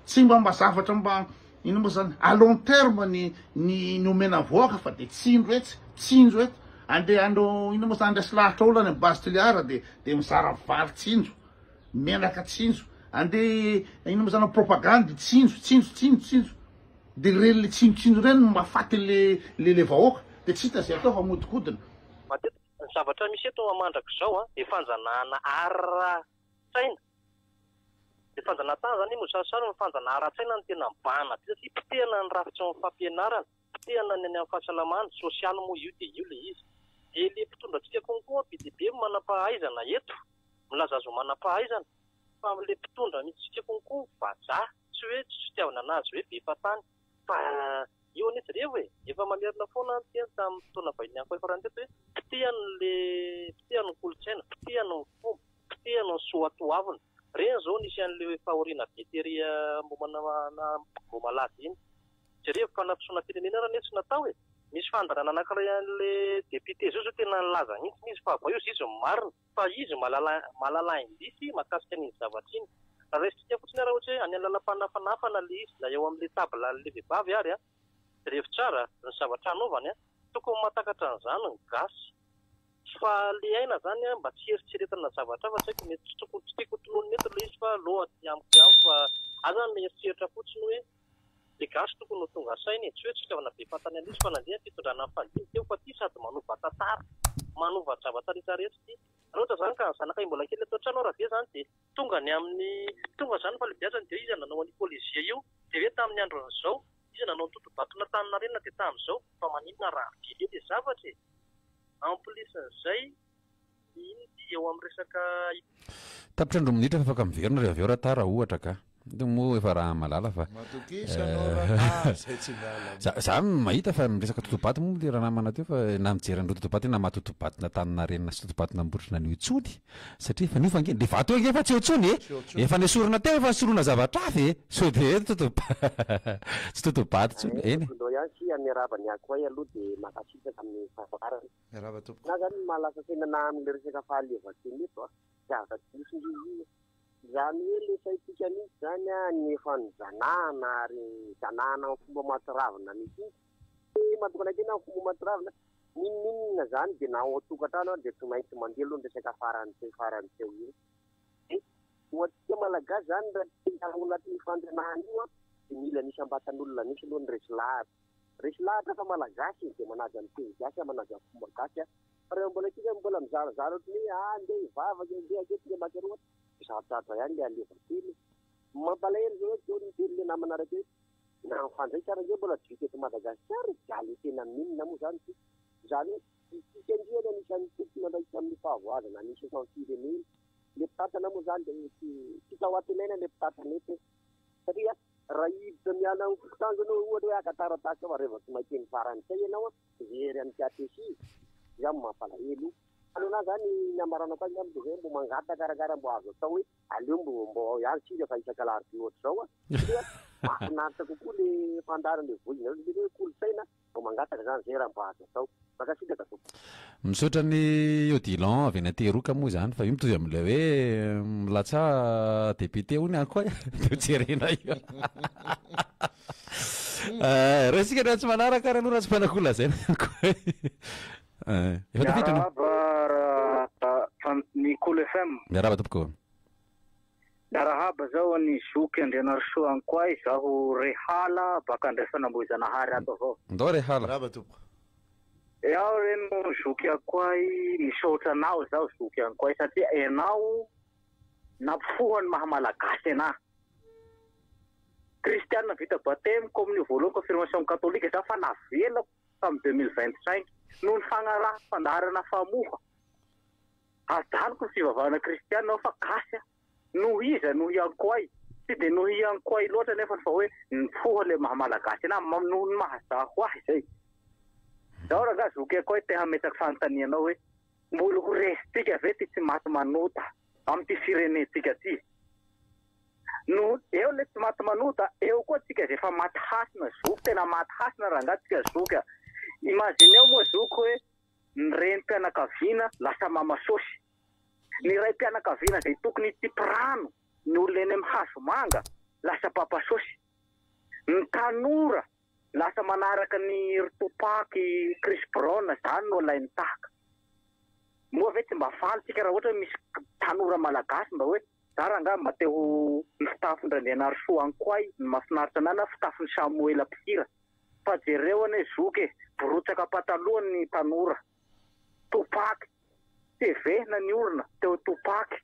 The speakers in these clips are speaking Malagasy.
Tsy mba mba zavatra mba inona moa zany à long terme ny ny ny omena vahoaka fa de tsindro etsy, tsinjo eto. Andeha andro inona moa zany handresy lahatra olona any amin'ny base Toliara de de mizara vary tsinjo, menaka tsinjo. Andeha inona moa zany propagandy tsinjo, tsinjo, tsinjo, tsinjo. De ireny le tsinjotsinjo ireny no mahafaty le le le vahoaka. De tsy hita izay atao fa mihodinkodina. Matetika ny zavatra misy eto mandrakizao an, dia fanjanahana ara-tsaina. Ilay fanjanahantany izany mosarosary ny fanjanaha ara-tsaina no tena mibahana be satria potehana ny rafitry ny fampianarana, potehana ny any amin'ny fahasalamana, sosialy moa io dia io ilay izy. Dia ilay mpitondra antsika konko be dia be ny manam-pahaizana eto, milaza azy ho manam-pahaizana, fa ilay mpitondra mihitsy tsika konko vazaha, tsy hoe tsy fitiavana anazy hoe be fahatany, fa io anie jerevo e, efa mamerina foana aho niteny tamin'ny fotoana vahiny ankoay farany teto hoe potehana ilay, potehana ny kolontsaina, potehana ny fomba. Potehina ny soatoavina. Ireny izao nisy an'ilay fahoriana be tery Ambohimalady iny. Jerevo fanafisoana firenena ary anie tsy natao e. Misy fandaharana anankiray an'ilay député zao zao tena nilaza mihitsy izy fa avao izy izy no marina fa izy mahalala mahalala indice mahakasika an'iny zavatra iny. Raha raisintsika fotsiny ary ohatra hoe any amin'ny lalam-panafanafana ilay izy na eo amin'ilay table an'ilay vehivavy ary an, jerevo tsara ny zavatra anaovany an, tokony mahatakatra an'izany ny gasy. Fa le aina zany an mba tsy hieritreretana zavatra hafa tsy haiko mety tsy tokony tsy tiako ho tononina eto le izy fa aleo aty amiko ihany fa za zany mieritreritra fotsiny hoe le gasy tokony ho tonga saina e, tsy hoe tsy fitiavana be fantany an'izy fa nandeha ny fitondrana nifandimby teo fa ty sady manova tantara manova zavatra rehetra rehetra ty raha ohatra zany ka ny zanakay mbola kely ato an-trano ara ve zany de tonga ny amin'ny tonga zany fahalebiazany de iza nanao an'io kolezia io de hoe tamin'ny andron'izao iza nanao ny totobaton'Antaninarenina de tamin'izao fa maninona raha avily eo le zavatra e. En plus an'izay, iny ity eo amin'ny resaka. Tapitra ny roa minitra fa afaka miverina rehefa avy eo Rata raha ohatra ka. Io moa efa raha mahalala fa. Matokisa anao Rata zay tsy miala Za za mahita fa ny resaka totobato moa le ranamana teo fa na mijery an'ireo totobato na maha totobaton'Antaninarenina sy totobaton'Ambondrona an'io intsony satria efa niova ange le vato io ange efa tsy eo intsony e! Efa nesorina teo efa soloina zavatra hafa e! Sao de hoe toto tsy totobato intsony, eny e. Ndao ihany sia miarahaba ny Ankoay aloha dia mankasitraka amin'ny fandaharana. Miarahaba tompoko. Na zany ny maha lasa saina anah amin'ilay resaka fahaleovantena eto a, tsy zava-diso ndry io e. Izany hoe le saintsika mihitsy zany a ny efa nojanahana ary janahana amin'ny fomba mahatsiravina mihitsy. Tsy mahatokana tena amin'ny fomba mahatsiravina, n'inon'inona zany dia na ao an-tokantrano ary dia tsy maintsy mandeha aloha ny resaka farany teo farany teo io. Dia ho antsika Malagasy zany raha te hiala ao anatin'io fanjanahana io an, dia mila misy am-batan'olona mihitsy aloha ny resy lahatra. Resy lahatra fa Malagasy dia manaja ny teny gasy aho, manaja ny fomba gasy aho. Fa rehefa mbola isika mbola mizarazara ohatran'ny hoe ah ndeha hivavaka, ndeha aketo, ndeha maka eroa, dia sarotsarotra ihany ilay alefa kely. Mampalahelo zao hoe teo niteny ilay namana raiky hoe na mifandraika ary ange mbola tsy vita eto Madagasikara e, dia aleo tena amin'inona moa izany ity? Izany hoe isika indray anie anisan'ny tompon'andraikitra amin'ny fahavoazana misy eto amin'ny firenena. Ilay mpitantana moa izany dia tsy tsy hita ho antenaina ilay mpitantana eto e. Satria raha hiditra miala amin'ny fokontany zao ianao ohatra hoe haka taratasy ao ary rehefa tsy mahay teny farantsay ianao an, very amin'ny KTC. Izany no mampalahelo. Fa ny anahy izany ny hamaranako azy angamba dia izay hoe mbo mangataka arakara mbo azo atao hoe aleo mbo mbo ao ihany isika fa isaka alarobia ohatr'izao an. Satria mahafinaritra kokoa le fandaharana le voizina le hoe kolontsaina. Vao mangataka zany zay raha mba azo atao. Mankasitraka tompoko. Misaotra an'i Odilon avy any Antehiroka moa izany fa io mitovy amin'ilay hoe milatsaha député hono ihany koa e! Dia ho jerena io. Raisika ny antso manaraka ary aloha raha tsy mpanako lazaina ihany koa e. Efa tafiditra anao. Miarahaba ny Kolo FM. Miarahaba tompoko. Miarahaba zao an'i zoky Andrianarisoa Ankoay zaho Rehala baka andrefan'Ambohijanahary ato avao. Ndao Rehala. Miarahaba tompoko. Iaho reno zoky Ankoay misaotra anao zaho zoky Ankoay satria enao nampifoha ny maha malagasy anah. Kristianina vita batemy kominio voalohany confirmation katolika zaho fa navelako tamin'ny 2025 noho ny fagnarahako fandaharana famoha. Adaloko ny fivavahana kristiana aho fa gasy aho. Noho iza? Noho i Ankoay. Tsy dia noho i Ankoay loatra nefany fa hoe nifoha ilay maha malagasy anahy, noho ny maha zaho ahy izay. Zaho rangahy zoky Ankoay te hametraka fanontanianao hoe mbola ho resintsika ve ty tsy maty manota amin'ity firenentsika ty? No eo ilay tsy maty manota, eo koa tsika izay efa maty hasina zoky, tena maty hasina rangahy tsika zoky a. Imagineo moa zoky hoe ny renim-pianakaviana lasa mama sôsy. Ny raim-pianakaviana izay tokony hitipy rano ny olona eny amin'ny hazomanga lasa papa sôsy. Ny tanora lasa manaraka ny ry Tupac, Chris Brown zany no alainy tahaka. Moa ve tsy mba faly tsika raha ohatra hoe misy tanora malagasy mba hoe za rangaha mba te ho ny fitafin-dRandrianarisoa Ankoay no mahafinaritra anah na fitafin'i Samoela mpihira. Fa jereo anie zoky e, borotsaka pataloha ny tanora. Tupac, TV na ny orona teo Tupac.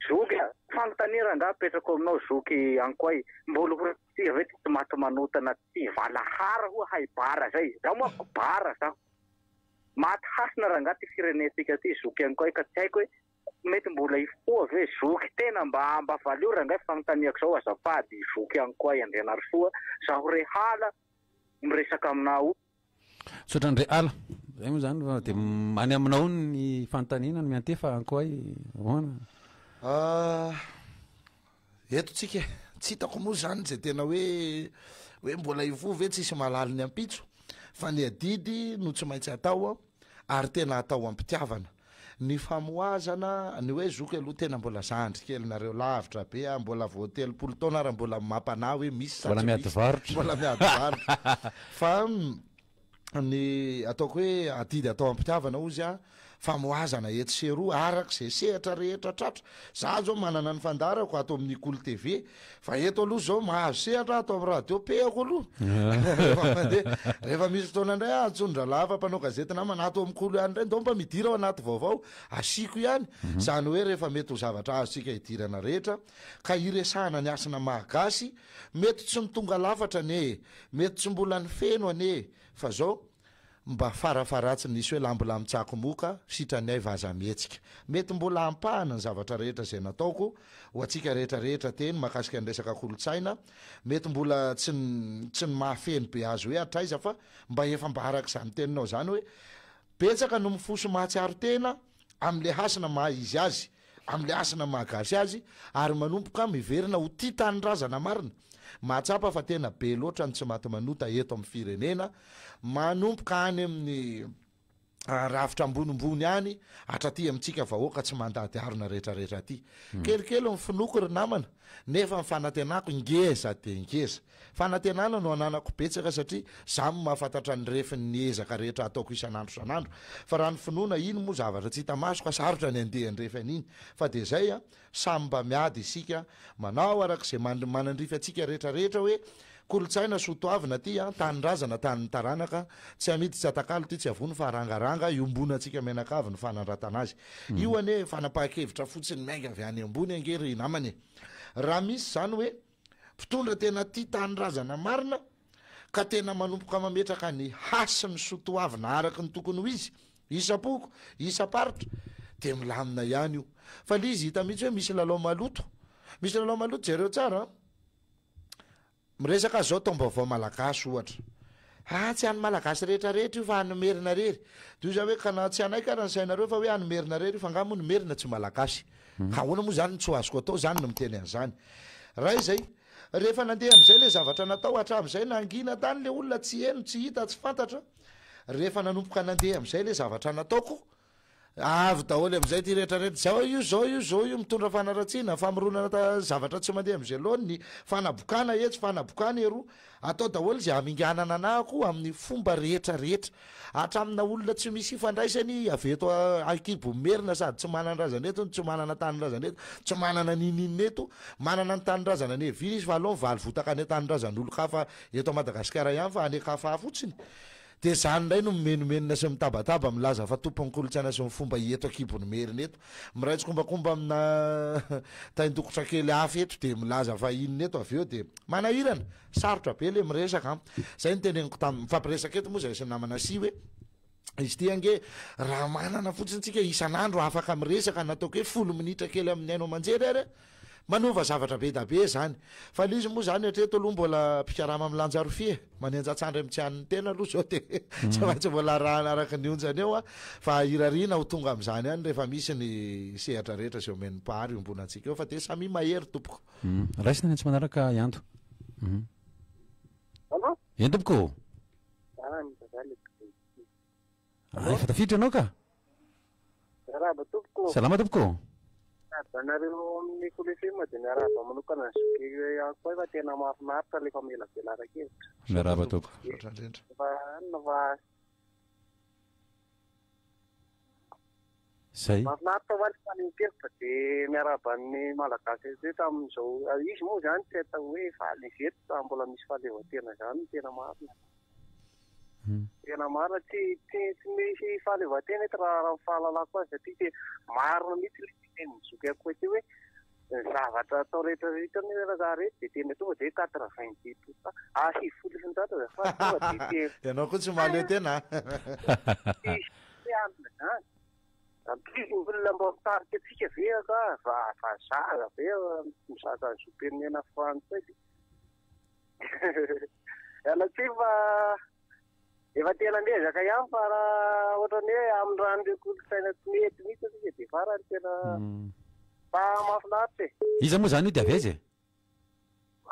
Zoky a! Fanontania rangaha apetrako aminao zoky Ankoay, mbola ho ratsy ve tsy maty manota na tsy valahara hoa hay bara zay, zaho manko bara zaho. Maty hasina rangaha ty firenentsika ty zoky Ankoay ka tsy haiko hoe mety mbola hifoha ve zoky, tena mba mba valio rangahy fanontaniako zao azafady zoky Ankoay Andrianarisoa, zaho rehala miresaka aminao. Misaotra an-dry Ala. Zay moa zany fa dia any aminao ny fanontaniana no miantefa Ankoay ahoana? Ah, eto tsika e. Tsy hitako moa zany zay tena hoe hoe mbola hifoha ve tsisy mahalala ny ampitso fa ny adidy no tsy maintsy atao ary tena atao am-pitiavana. Ny famohazana, ny hoe zoky aloha tena mbola zandry kely nareo lavitra be ah, mbola vao 30 taona ary mbola mampanahy hoe misy sa Mbola tsy miady misy. varotra. Mbola miady varotra. Fa ny ataoko hoe adidy atao am-pitiavana hozy ah, famohazana etsy sy eroa araka izay sehatra rehetra tratra. Za zao manana ny fandaharako ato amin'ny Kolo TV fa eto aloha zao mahazo sehatra ato amin'ny radio pehako aloha. Rehefa mandeha, rehefa misy fotoana indray aho antsoin-drahalahy fa mpanao gazety namana ato amin'ny Kolo ihany indray ndao mba midira ao anaty vaovao asiako ihany. Izany hoe rehefa mety ho zavatra azontsika idirana rehetra ka iresahana ny hasina maha gasy, mety tsy ny tonga lafatra anie e, mety tsy mbola ny feno anie e, fa zao Mba farafaharatsiny nisy hoe lambolam tsako moka, sitrany ay vaza mihetsika. Mety mbola ampahany ny zavatra rehetra izay nataoko ho antsika rehetra rehetra teny mahakasika ny resaka kolontsaina, mety mbola tsy tsy ny mahafeno be azy hoe hatraiza fa mba efa mba araka izany teninao izany hoe betsaka no mifoha sy mahatsiaro tena amin'ilay hasina maha izy azy, amin'ilay hasina maha gasy azy ary manomboka miverina ho tia tanindrazana marina, mahatsapa fa tena be loatra ny tsy maty manota eto amin'ny firenena, manomboka any amin'ny rafitra ambonimbony any hatraty amintsika vahoaka tsy mandady harona rehetrarehetra aty. Kelikely ny finoako ry namana, nefa ny fanantenako ngeza dia ngeza. Fanantenana no ananako betsaka satria za no mahafantatra ny refin'ny ezaka rehetra ataoko isan'andro isan'andro fa raha ny finoana iny moa zavatra tsy hita maso ka sarotra ny andeha handrefy an'iny fa dia zay a, samy mba miady isika manao araka izay manandrify antsika rehetra rehetra hoe kolontsaina soa toavina ty a, tanindrazana tanin'ny taranaka tsy amidy tsy atakalo ty tsy avono fa arangaranga iombonantsika mianakavy ny fanandratana azy io anie fanapahan-kevitra fotsiny miainga avy any ambony ange ry namana e raha misy zany hoe Mpitondra tena tia tanindrazana marina ka tena manomboka mametraka ny hasin'ny soa toavina araka ny tokony ho izy, isam-poko, isam-paritra, dia milamina ihany io. Fa le izy hita mihitsy hoe misy lalao maloto. Misy lalao maloto, jereo tsara an! Miresaka zao taom-baovao malagasy ohatra. Ah tsy an'ny malagasy rehetra rehetra io fa an'ny merina rery. Dia hoy za hoe ka na tsy hanaiky ara ny sainareo fa hoe an'ny merina rery io fa angaha moa ny merina tsy malagasy. Ka ahoana moa zany no tsy ho azoko atao zany no miteny an'izany. Ray izay. Rehefa nandeha amin'izay le zavatra natao hatramin'izay nangina tany le olona tsy heno tsy hita tsy fantatra. Rehefa nanomboka nandeha amin'izay le zavatra nataoko Avy daholo amin'izay ity rehetra rehetra. Zao io, zao io, zao io, mitondra fanaratsiana, famoronana zavatra tsy mandeha amin'izay laoniny, fanabokana etsy, fanabokana eroa. Atao daholo izay haminganana anah koa amin'ny fomba rehetra rehetra. Hatramina olona tsy misy ifandraisany avy eto ankibon'ny Merina sady tsy manan-drazana eto no tsy manana tanindrazana eto, tsy manana n'inon'inona eto. Manana ny tanindrazana niaviany izy fa aleo mivaly votaka any an-tanindrazan'olon-kafa eto Madagasikara ihany fa any an-kafa fotsiny. Dia izany indray no mimenomenona sy mitabataba milaza fa tompon'ny kolontsaina sy ny fomba eto ankibon'ny Merina eto. Miray tsikombakomba amina tain-dokotra kely hafa eto dia milaza fa inona eto avy eo dia manahirana. Sarotra be ilay miresaka an. Izay no teneniko tamin'ny mifampiresaka eto moa izahay sy ny namana sy hoe izy ity ange raha manana fotsiny tsika isan'andro afaka miresaka na ataoko hoe folo minitra kely amin'ny haino aman-jery ary Manova zavatra be da be zany. Fa le izy moa zany hatreto aloha mbola mpikarama milanja rofia e. Manenja-tsandry amin'ny tsy an'ny tena aloha zao de tsy maintsy mbola arahana araka ny onjany eo a. Fa irariana ho tonga amin'izany ihany rehefa misy ny sehatra rehetra izay omen'ny Mpahary iombonantsika eo fa de samia mahery tompoko. Raisina ny antso manaraka Ianto. Allo? Eny tompoko ô. Zany za le Ah, efa tafiditra ianao ka. Miarahaba tompoko. Salama tompoko. Miarahaba anareo ao amin'ny Kolo FM dia miarahaba manokana ny zoky ihany koa fa tena mahafinaritra ilay famelabelaran-kevitra. Miarahaba tompoko. Misaotra indrindra. Fa anona fa Zay. Mahafinaritra hoa ny fanehoan-kevitra dia miarahaba ny Malagasy rehetra amin'izao. Izy moa izany tsy atao hoe faly izy eto fa mbola misy fahaleovantena izany no tena marina. Tena marina tsy tsy tsy misy fahaleovantena eto raha raha ny fahalalako azy satria te marina mihitsy ilay tenenin'i zoky akoho teo hoe ny zavatra atao rehetra rehetra anie raha reto dia tena tonga dia 90 pour cent ah 90% azafady tonga dia te Ianao koa tsy mahaleo tena a. Tsisy alina izany. Ampio ny olona mba mitarika antsika ve angaha va vazaha ve mizaka ny zom-pirenena frantsay dia Miala tsiny fa efa tena miezaka ihany fa raha ohatran'ny hoe amin'ny ran'ireo kolontsaina tsy mety mihitsy isika dia farany tena fa mahafinaritra e. Iza moa izany io dia avy aiza e?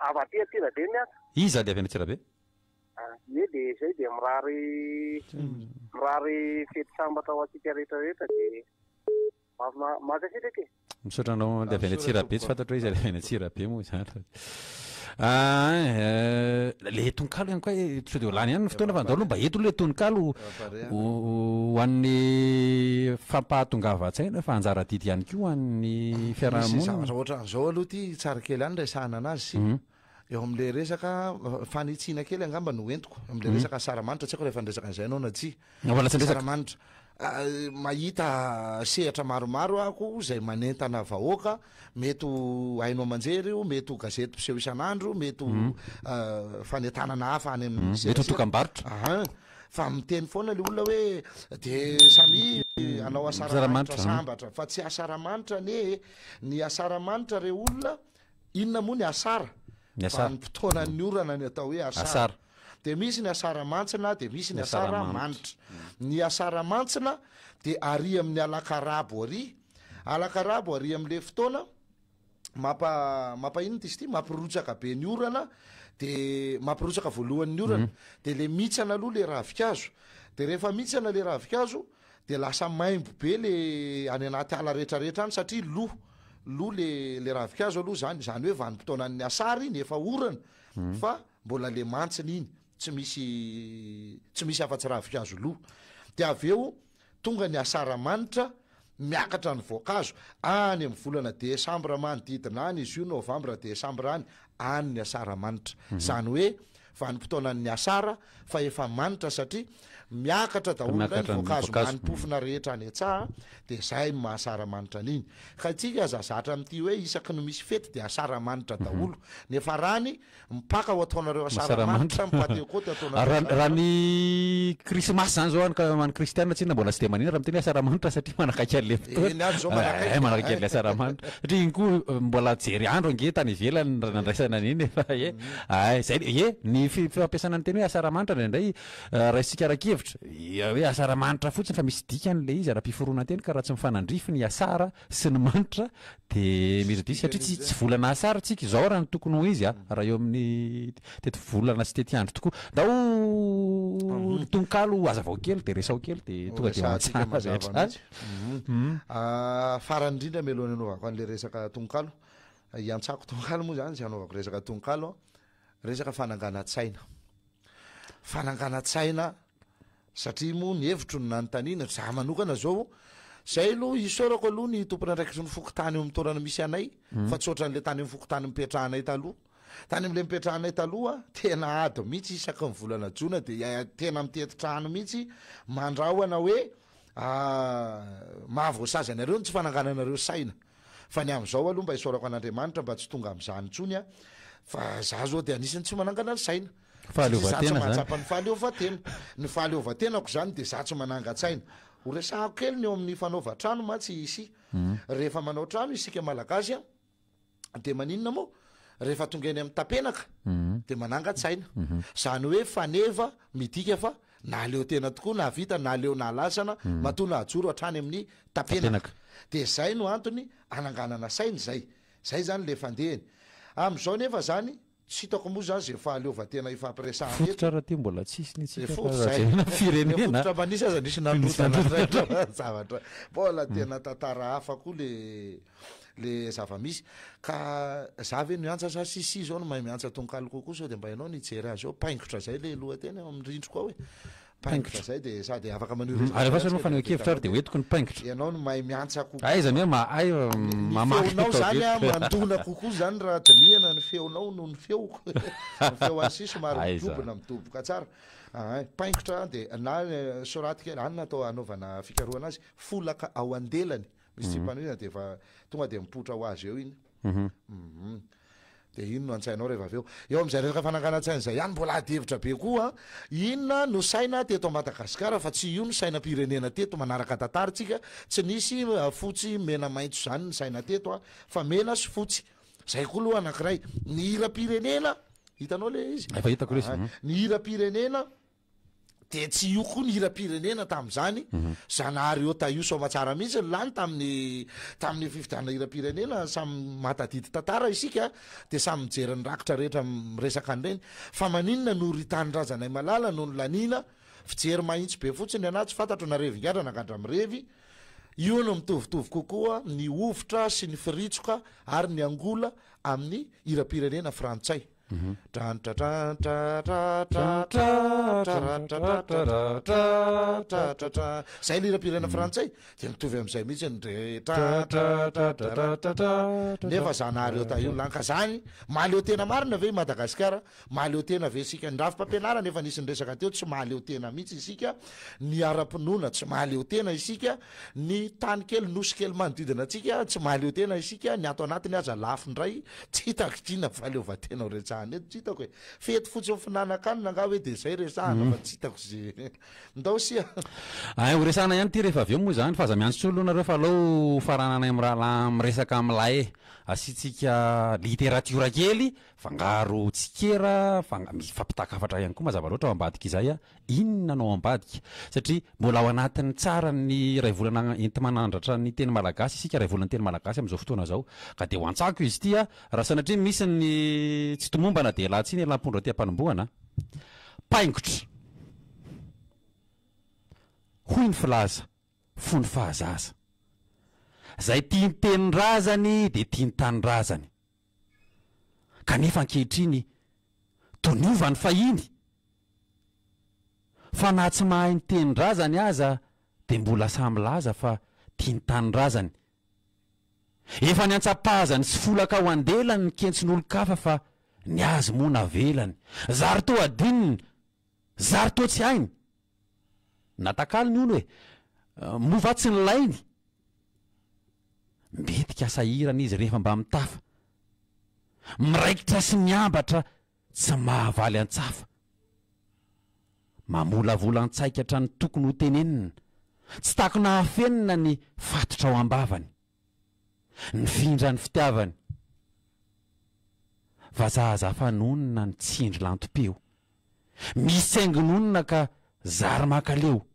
Avy aty Antsirabe miasa. Iza le avy any Antsirabe? Ie dia izay dia mirary mirary fety sambatra ho antsika rehetra rehetra dia mankasitraka e. Misaotra anao le avy any Antsirabe tsy fantatro hoe iza le avy any Antsirabe moa izany fa ah le tononkalo ihany koa e, sao dia ho lany ihany ny fotoana fa andao aloha mba eto aloha le tononkalo ho an'ny fampahatongavan-tsaina fa anjara adidy ihany koa ho an'ny Misy fiarahamonina. zavatra ohatran'izao aloha ity tsara kely ihany resahana anazy sy eo amin'le resaka fanitsiana kely angamba no entiko eo amin'le resaka asaramanitra tsy haiko raha efa niresaka an'izay ianao na tsia. Mbola tsy niresaka. Asaramanitra. Mahita sehatra maromaro aho izay manentana vahoaka, mety ho haino aman-jery io, mety ho gazety mpiseho isan'andro, mety ho fanentanana hafa any amin'ny Mety ho serasera. dokam-barotra. Ahan. Fa miteny foana ilay olona hoe dia samia hanao asaramanitra sambatra. Fa tsy asaramanitra anie e. Ny asaramanitra re olona, inona moa ny asara? Ny asara. Vanim-potoanan'ny orana ny atao hoe asara. Asara. Dia misy ny asara mantsina dia misy ny asara manitra. Ny asara mantsina dia ary amin'ny alakarabo ary. Alakarabo ary amin'ilay fotoana mampa mampa inona izy ity? Mampirotsaka be ny orana dia mampirotsaka voalohany ny orana. Dia ilay mihitsana aloha ilay ravinkazo. Dia rehefa mihitsana ilay ravinkazo dia lasa maimbo be le any anaty ala rehetra rehetra any satria lo lo le le ravinkazo aloha zany, zany hoe vanim-potoanan'ny asara iny efa orana fa mbola le mantsina iny tsy misy tsy misy afa-tsy ravinkazo lo dia avy eo tonga ny asaramanitra miakatra ny voankazo any amin'ny volana desambra manodidina any izy io novambra desambra any any ny asaramanitra zany hoe vanim-potoanan'ny asara fa efa manitra satria miakatra daholo indray ny voankazo mani-pofona rehetra any an-tsaha dia zay no maha asaramanitra an'iny ka itsika aza zatra amin'ity hoe isaky ny misy fety dia asaramanitra daholo nefa rany mipaka ho ataonareo asaramanitra ny pantekoty ataonareo Raha raha asaramanitra. ny krismasy zany zao any ka ho an'ny kristiana tsinona mbola tsy dia manina raha miteny hoe asaramanitra satria manakaiky an'ilay fotoana. Eny ary zao manakaiky. Eh, manakaiky an'ilay asaramanitra. Satria iny koa mbola jery andro ange tany ivelany raha nandraisana an'iny e fa eh. Ay, zay ie, ny fi- fampiasana ny teny hoe asaramanitra indraindray raisitsika ara-kevitra, hoe asaramanitra fotsiny fa misy dikany ilay izy ara-piforonan-teny ka raha tsy mifanandrify ny asara sy ny manitra dia mety ho diso satria tsy tsy volana asara tsika izao raha ny tokony ho izy a, raha eo amin'ny tety volana sy tety andro tokoa. Ndao ny tononkalo hazavao kely dia resaho kely dia tonga dia Resahantsika mantsana avy mazava hatrany. mihitsy. Farany indrindra mialohan'ny hanaovako an'ilay resaka tononkalo, hiantsako tononkalo moa izany, tsy hanaovako resaka tononkalo, resaka fananganan-tsaina. Fananganan-tsaina satria moa ny hevitro no nanontaniana, za manokana zao, zay aloha isaorako aloha ny tompon'andraikitry ny fokontany eo amin'ny toerana misy anay fa tsy ohatran'le tany amin'ny fokontany nipetrahanay taloha. Tany amin'le nipetrahanay taloha tena ady mihitsy isaky ny volana jona dia tena mitety trano mihitsy mandrahona hoe mahavoasazy anareo ny tsy fanangananareo saina. Fa ny amin'izao aloha mba isaorako an'Andriamanitra mba tsy tonga amin'izany intsony aho fa za zao dia anisan'ny tsy manangana ny saina. Satria za tsy Fahaleovantena zany. mahatsapa ny fahaleovantena. Ny fahaleovantenako zany dia za tsy manangan-tsaina. Ho resahako kely ny eo amin'ny fanaovan-trano mantsy isia. Rehefa manao trano isika Malagasy an, dia maninona moa? Rehefa tonga eny amin'ny tapenaka dia manangan-tsaina. Izany hoe faneva midika fa nahaleo tena tokoa, nahavita, nahaleo nahalasana, matoa nahajoro hatrany amin'ny tapenaka. Dia izay no antony ananganana saina izay. Izay izany ilay fandehany. Amin'izao nefa izany, tsy hitako moa izany izay fahaleovantena ifampiresahana eto. Fototra raha teo mbola tsisy ny Izay antsika fa fototra raha izay. jerena Ilay firenena. fototra mba nisy aza nisy Nisy nandrodana nandrodana. indray zavatra. Mbola tena tantara hafa koa ilay. le zava-misy. Ka za ve no hiantsa sa Sissi zao no mahay miantsa tononkalo kokoa sao de mba ianao no hijery azy eo. Paingotra zay le lohateny ao amin'ny rindriko ao e. Paingotra zay de sady afaka maneho resaka Alefaso zay aloha tsika de fanehoan-kevitra ary de hoentiko ny paingotra. Ianao no mahay miantsa kokoa. Aiza ny hoe mahay Ny mamaky feonao eto zany avy a eto. mandona kokoa zany raha dinihana ny feonao noho ny feoko. Ny feo an'i Sissi somary Aiza. midobona midoboka tsara. Ahay, paingotra de na soraty kely, any natao hanaovana fikarohana azy, folaka ao an-delany. Misy tsipanoina dia efa tonga dia mipoitra ho azy eo iny. Hum. Dia iny no an-tsainao rehefa avy eo. Eo amin'izay resaka fananganan-tsaina izay ihany, mbola ady hevitra be koa an. Inona no saina teto Madagasikara fa tsy io no sainam-pirenena teto, manaraka tantara tsika, tsy nisy fotsy, mena, maitso izany ny saina teto an, fa mena sy fotsy. Izay koa aloha anankiray. Ny hiram-pirenena, hitanao ilay izy? Efa hitako ilay izy. Ny hiram-pirenena. Dia tsy io koa ny hiram-pirenena tamin'izany, Zanahary ô tahio soamatsara mihitsy ny lany tamin'ny tamin'ny fifidianana hiram-pirenena, samy mahatadidy tantara isika dia samy mijery ny rakitra rehetra miresaka an'ireny, fa maninona no ry tanindrazanay malala no nolaniana, fijery mahitsy be fotsiny anah tsy fantatro na revy ingadra na gadra mirevy, io no mitovitovy kokoa ny hovitra sy ny firitsoka ary ny angola amin'ny hiram-pirenena frantsay. Trantratratratratratratratratratratratratratra. Zay ny hiram-pirenena frantsay dia mitovy amin'izay mihitsy ny re tratratratratratra. Nefa Zanahary eo tahiony lany ka zany mahaleo tena marina ve i Madagasikara? Mahaleo tena ve isika? Ny rafi-pampianarana efa nisy niresaka teo tsy mahaleo tena mihitsy isika, ny ara-pinoana tsy mahaleo tena isika, Ny tany kely, nosy kely manodidina antsika, tsy mahaleo tena isika, ny ato anatiny aza lafo indray, tsy hitako inona fahaleovantena ho resahana eto, tsy hitako e! Fety fotsiny fihinanan-kanina angaha hoe dia izay resahana fa tsy hitako ze Ndao sia. Hay ho resahana ihany ity rehefa avy eo moa izany fa aza miantso intsony aloha nareo fa aleo ho farananay mirahalahy miresaka amin'ilay e! Asiantsika literatiora kely, fangaro tsikera, fanga- misy fampitan-kafatra ihany koa mazava loatra ao ambadik'izay a! Inona no ao ambadika? Satria mbola ao anatin'ny tsara ny iray volana enti-manandratra ny teny malagasy isika, iray volan'ny teny malagasy amin'izao fotoana izao. Ka dia ho antsako izy ity a! Raha sanatria misy ny tsy tomombana dia ialahy tsiny elah mpondro aty am-panombohana a! Paingotra! Hoy ny filaza fony fahazaza. Izay tia ny tenin-drazany dia tia ny tanindrazany. Kanefa ankehitriny toa niova ny fahiny. Fa na tsy mahay ny tenin-drazany aza dia mbola sahy milaza fa tia ny tanindrazany. Efa niantsapazany sy folaka ao an-delany ny kentson'olon-kafa fa ny azy moa navelany. Zary toa adinony, zary toa tsy hainy. Natakalony hono e, moa va tsy nilainy? Mbetika sahirana izy rehefa mba mitafa. Miraikitra sy miambatra Tsy mahavaly antsafa. Mamolavola an-tsaikatra ny tokony ho tenenina. Tsy takona hafenina ny fatotra ao am-bavany. Nifindra ny fitiavany. Vazahazaha fanonona ny tsindry lantom-peo. Misy haingononina ka zary mankaleo.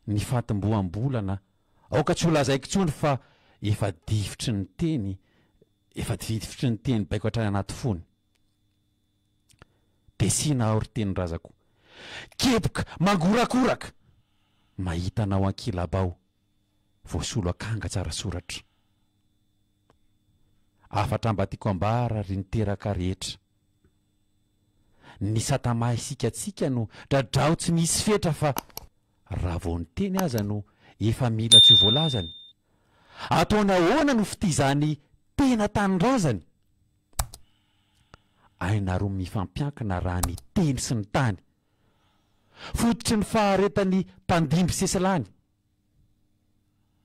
Ny fatimboam-bolana aoka tsy ho lazaiko intsony fa efa difotry ny teny Efa tfidifitry ny teny baiko hatrany anaty fony. Desina aho ry tenindrazako. Kepoka, mangorakoraka! Mahita anao ankilabao, voasolo akanga tsara soratra. Hafatra mba tiako ambara ry niteraka rehetra. Ny sata maha isika antsika no dradrao tsy misy fetra fa raha vao niteny aza no efa mila tsy ho voalazany. Ataony ahoana no fitia izany tena tanindrazany? Aina roa mifampiankina raha ny teny sy ny tany. Fototry ny faharetan'ny mpandimby sesilany.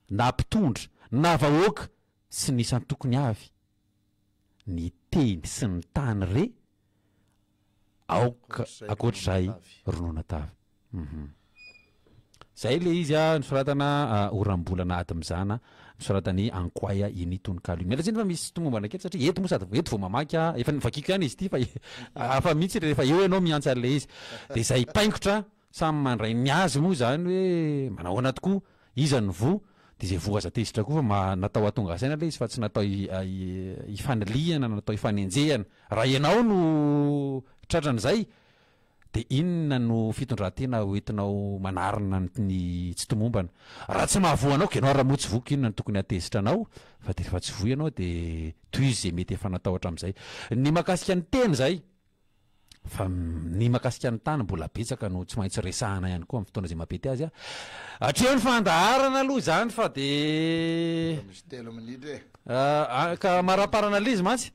Na mpitondra na vahoaka sy ny isan-tokony avy. Ny teny sy ny tany re Aoka ankoatr'izay ronono tavy. Uhum. Zay le izy a, nosoratana oram-bolana ady mizana, nosoratan'i Ankoay iny tononkalo iny. Miala tsiny fa misy tomombana kely satria eto moa sady eto vao mamaky aho, efa novakiko ihany izy ity fa hafa mihitsy rehefa eo ianao miantsa an'ilay izy. Dia izay paingotra Samy mandray ny azy moa izany hoe manahoana tokoa, iza no voa, dia izay voa aza tezitra koa fa ma natao hahatonga saina ilay izy fa tsy natao hifanilihana na natao hifanenjehana. Raha ianao no tratran'izay Dia inona no fitondran-tena hoentinao manarina ny tsy tomombana? Raha tsy mahavoa anao, ianao raha moa tsy voky inona no tokony hahatezitra anao? Fa dia rehefa tsy voa ianao dia tohizo izay mety efa natao hatramin'izay. Ny mahakasika ny teny izay, fa ny mahakasika ny tany mbola betsaka no tsy maintsy resahana ihany koa amin'ny fotoana izay mampety azy. Hatreo ny fandaharana aloha izany fa dia. Misy telo minitra e. Ka amaraparana ilay izy mantsy.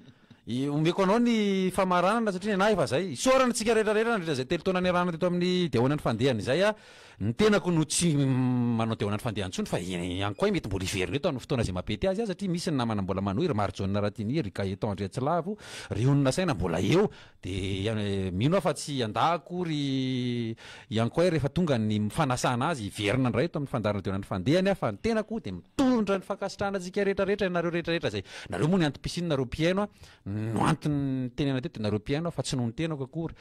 Omeko anao ny famaranana satria ny anahy efa zay. Isaorana antsika rehetra rehetra nandritra izay telo taona niarahana teto amin'ny dia ahoana ny fandehany izay a. Ny tenako no tsy manao dia ahoana ny fandehany intsony fa ihany koa mety mbola hiverina eto amin'ny fotoana izay mampety azy aho satria misy ny namana mbola manohy, ry Marijaona Ratini, ry Gaëtan Andriatsilavo, ry Onona Saina mbola eo. Dia mino aho fa tsy handà akory ihany koa rehefa tonga ny fanasana azy hiverina indray eto amin'ny fandaharana dia ahoana ny fandehany aho fa ny tenako dia mitondra ny fankasitrahana antsika rehetra rehetra ianareo rehetra rehetra izay nareo moa ny antom-pisiany nareo mpihaino a no antony nitenenana teto dia nareo mpihaino fa tsy noho ny tenako akory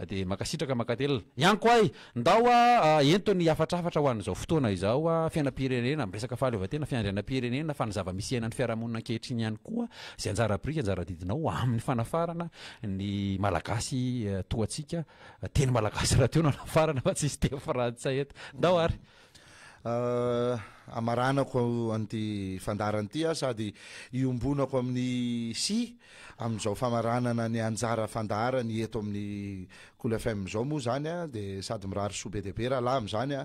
dia mankasitraka mankatelina ihany koa ahy ndao a ento ny hafatrafatra ho an'izao fotoana izao a fiainam-pirenena miresaka fahaleovantena fiandrianam-pirenena fa ny zava-misy iainan'ny fiarahamonina ankehitriny ihany koa izay anjara biriky anjara adidinao amin'ny fanafarana ny malagasy toa antsika Teny malagasy rahateo no anafarana fa tsisy teny frantsay eto. Ndao ary. Amaranako an'ity fandaharana ity aho sady iombonako amin'ny sy amin'izao famaranana ny anjara fandaharany eto amin'ny Kolo FM izao moa izany dia sady mirary soa be dia be rahalahy amin'izany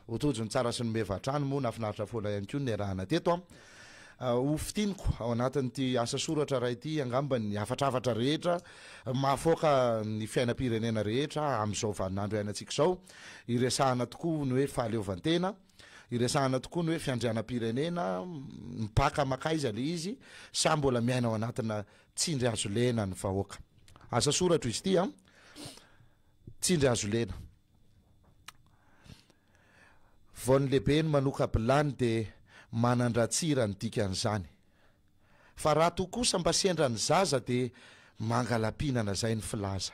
ho tojo ny tsara sy ny meva hatrany moa nahafinaritra foana ihany koa ny niarahana teto an. Ho fintiniko ao anatin'ity asa soratra iray ity angamba ny hafatrafatra rehetra mahafaoka ny fiainam-pirenena rehetra amin'izao vaninandro iainantsika izao. Iresahana tokoa ny hoe fahaleovantena, iresahana tokoa ny hoe fiandrianam-pirenena, mipaka makaiza ilay izy sa mbola miaina ao anatina tsindry hazo lena ny vahoaka. Asa soratro izy ity an, tsindry hazo lena. Vao ny lehibe no manoka-bilany dia manan-dratsira ny dikan'izany. Fa raha toa kosa mba sendra ny zaza dia mangala-pihinana zay ny filaza.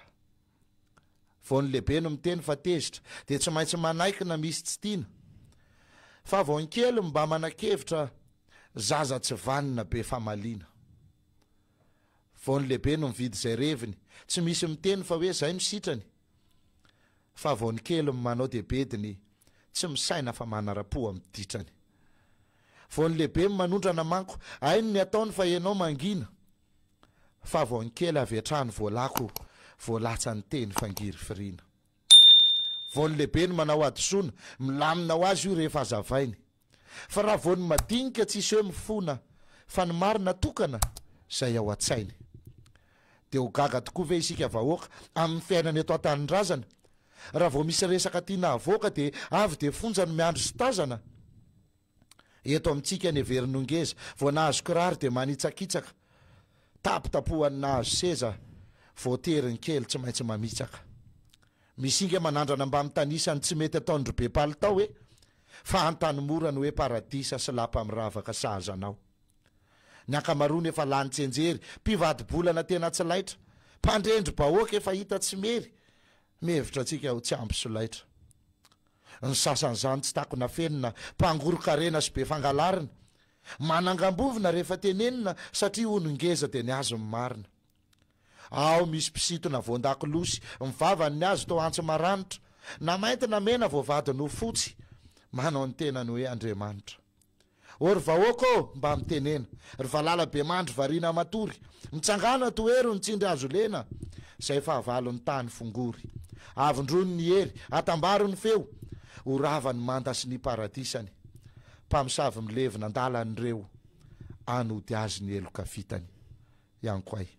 Vao ny lehibe no miteny fa tezitra dia tsy maintsy manaiky na misy tsy tiana. Fa vao ny kely no mba manan-kevitra zaza tsy vanona be famaliana. Vao ny lehibe no mividy izay reviny, tsy misy miteny fa hoe zay no sitrany. Fa vao ny kely no manao dia bediny, tsy misaina fa manara-po amin'ny ditrany. Vao ny lehibe no manondrana manko, hainy ny ataony fa ianao mangina. Fa vao ny kely avy hatrany voalako, voalatsa ny teny fangirifiriana. Vao ny lehibe no manao hadisoana, milamina ho azy io rehefa azavainy. Fa raha vao ny madinika tsisy hoe mifona fa ny marina tokana zay ao an-tsainy. Dia ho gaga tokoa ve isika vahoaka amin'ny fiainana eto an-tanindrazana raha vao misy resaka tiana havoaka dia avy dia fonja no miandry sy tazana? Eto amintsika ny heverin'ny ho ngeza, vao nahazo kiraro dia manitsakitsaka, tapotapohan'ny nahazo seza, voatery ny kely tsy maintsy mamitsaka. Misy inga manandrana mba mitanisa ny tsy mety ataon-dry be palitao e! Fa Antanimora no hoe paradisa sy lapa miravaka sahaza anao. Ny ankamaroany efa lany tsianjery, mpivadi-bolana tena tsy laitra, mpandrendri-bahoaka efa hita tsy mery, mihevitra antsika ho tsy ampy solaitra. Ny sasany izany tsy takona afenina, mpangoron-karena sy be fangalarina, manangam-bovona rehefa tenenina satria hono ngeza dia ny azy ny marina. Ao misy mpisintona voan-dakolosy, ny vavany ny azy toa antsy maranitra, na mainty na mena voavadiny ho fotsy, manao ny tenany hoe Andriamanitra. Ô ry vahoaka ô, mba mitenena, ry valala be mandry variana matory, mitsangàna tohero ny tsindry hazo lena, izay fahavalon'ny tany fongory. Avondrony ny hery, atambaro ny feo, ho rava ny manda sy ny paradisany. Mpamosavy milevina an-dalan'ireo, anody azy ny heloka vitany. Ihany koa ahy.